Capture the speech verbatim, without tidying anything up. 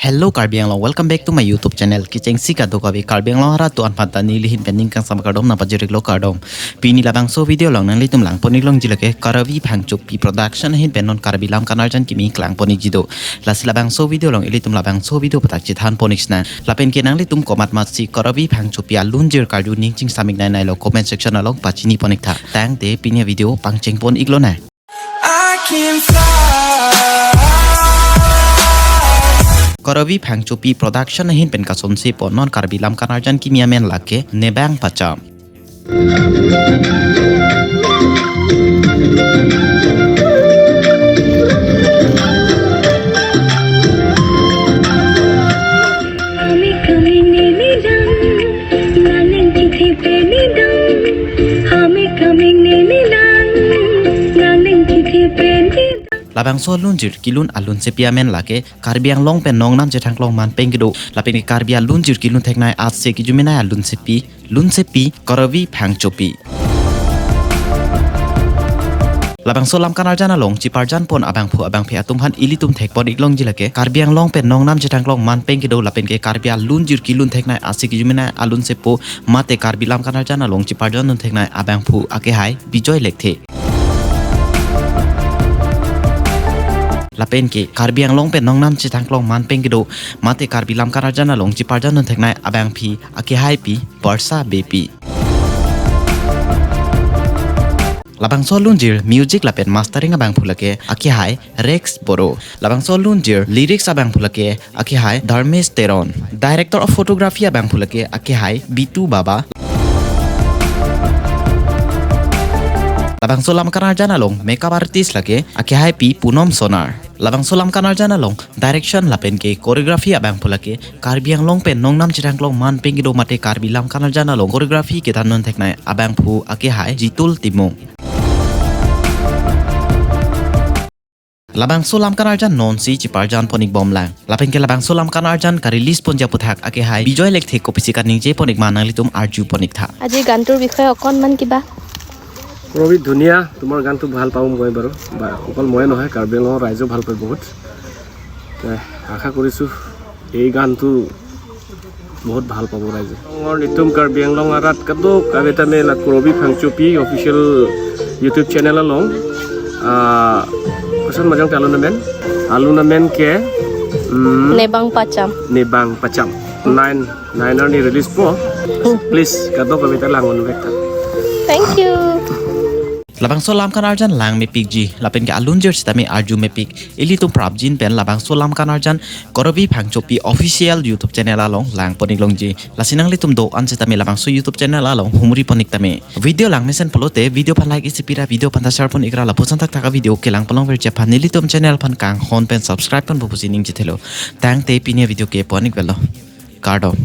Hello Karbi Anglong, welcome back to my YouTube channel. Kechengsi kadokave Karbi Anglong arat do-an aphan ta neli ahin pen ning kangsam kardom nangpajir-iklo, kardom. Pini labangso video along nanglitum langpon-iklongji lake Karavi Phangchopi Production ahin pen non Karbi Lamkan Arjan kimi klangpon-ikji do. Lasi labangso video along ilitum labangso video aputhak chethanpon-ik sinang. Lapen ke nanglitum komatmatsi Karavi Phangchopi alunjir karju ning chingsam-iknei nanglo, comment section along pachinipon-iktha. Tangte pini video pangchengpon-iklonang. I can fly. Karavi Phangchopi Production ahin pen kasonsepo non Karbi Lamkan Arjan kimi amen lake Nebang Pacham. Ami kami nini dang, naling chithi peni dang. Ami kami nini dang, naling chithi peni dang. Labangso alunjir kelun alunsepi amen lake Karbi Anglong pen nongnam chethangklong man pen kedo lapen ke Karbi alunjir kelun theknei ase kejumenei alunsepi, lunsepi Karavi Phangchopi. Labangso Lamkan Arjan along cheparjanpon abangphu abangphi atum aphan ilitum thekpon-iklongji lake Karbi Anglong pen nongnam chethangklong man pen kedo lapen ke Karbi alunjir kelun theknei ase kejumenei alunsepo mate Karbi Lamkan Arjan along cheparjandun theknei abangphu akehai Bijoy Lekthe. Lapen ke Karbi Anglong pen nongnam chethangklong man pen kedo mate Karbi Lamkan Arjan along cheparjandun theknei abangphi akehaipi Parsa Beypi. Labangso alunjir music lapen mastering abangphu lake akehai Rex Boro. Labangso alunjir lyrics abangphu lake akehai Dharmesh Teron. Director of photography abangphu lake akehai Bitu Baba. Labangso Lamkan Arjan along makeup artist lake akehaipi Punom Sonar. Labangso Lamkan Arjan along direction lapen ke choreography abangphu lake Karbi Anglong pen nongnam chethangklong man pen kedo mate Karbi Lamkan Arjan along choreography kethandun theknei abangphu akehai Jitul Timung. Labangso Lamkan Arjan nonsi cheparjanpon-ikbomlang. Lapen ke labangso Lamkan Arjan ka-release ponji aputhak akehai Bijoy Lekthe kopisi kaningjepon-ikma nanglitum arjupon-iktha. আজি গানটোৰ বিষয়ে অকণমান কিবা? ৰবি, ধুনীয়া। তোমাৰ গানটো ভাল পাব মই বাৰু। বা, অকল ময়ে নহয়, কাৰ্বি আংলঙৰ ৰাইজেও ভাল পায় বহুত। তে, আশা কৰিছোঁ এই গানটো বহুত ভাল পাব ৰাইজে। Karbi Anglong nitum Karbi Anglong arat kadokave tame la Karavi Phangchopi official YouTube channel along, ah, koson majang te alun amen, alun amen ke, hmm, Nebang Pacham. Nebang Pacham. Nine, nine arni release po. Please, kadokave ta lang-unvek tha. Thank you. Labangso Lamkan Arjan langmepikji, lapen ke alunjir sitame arjumepik. Ilitum prapjin pen labangso Lamkan Arjan Karavi Phangchopi official YouTube channel along langpon-iklongji. Lasi nanglitum do-an sitame labangso YouTube channel along humripon-ik tame. Video langmesen pulote video aphan like isi pira, video aphan ta sharepon-ikra, lapuson thakthak a-video kelangpon longverji aphan nelitum channel aphan kanghon pen subscribe ponpo pusi ningje thelo. Tangte pini a-video kepon-ikvelo. Kardom.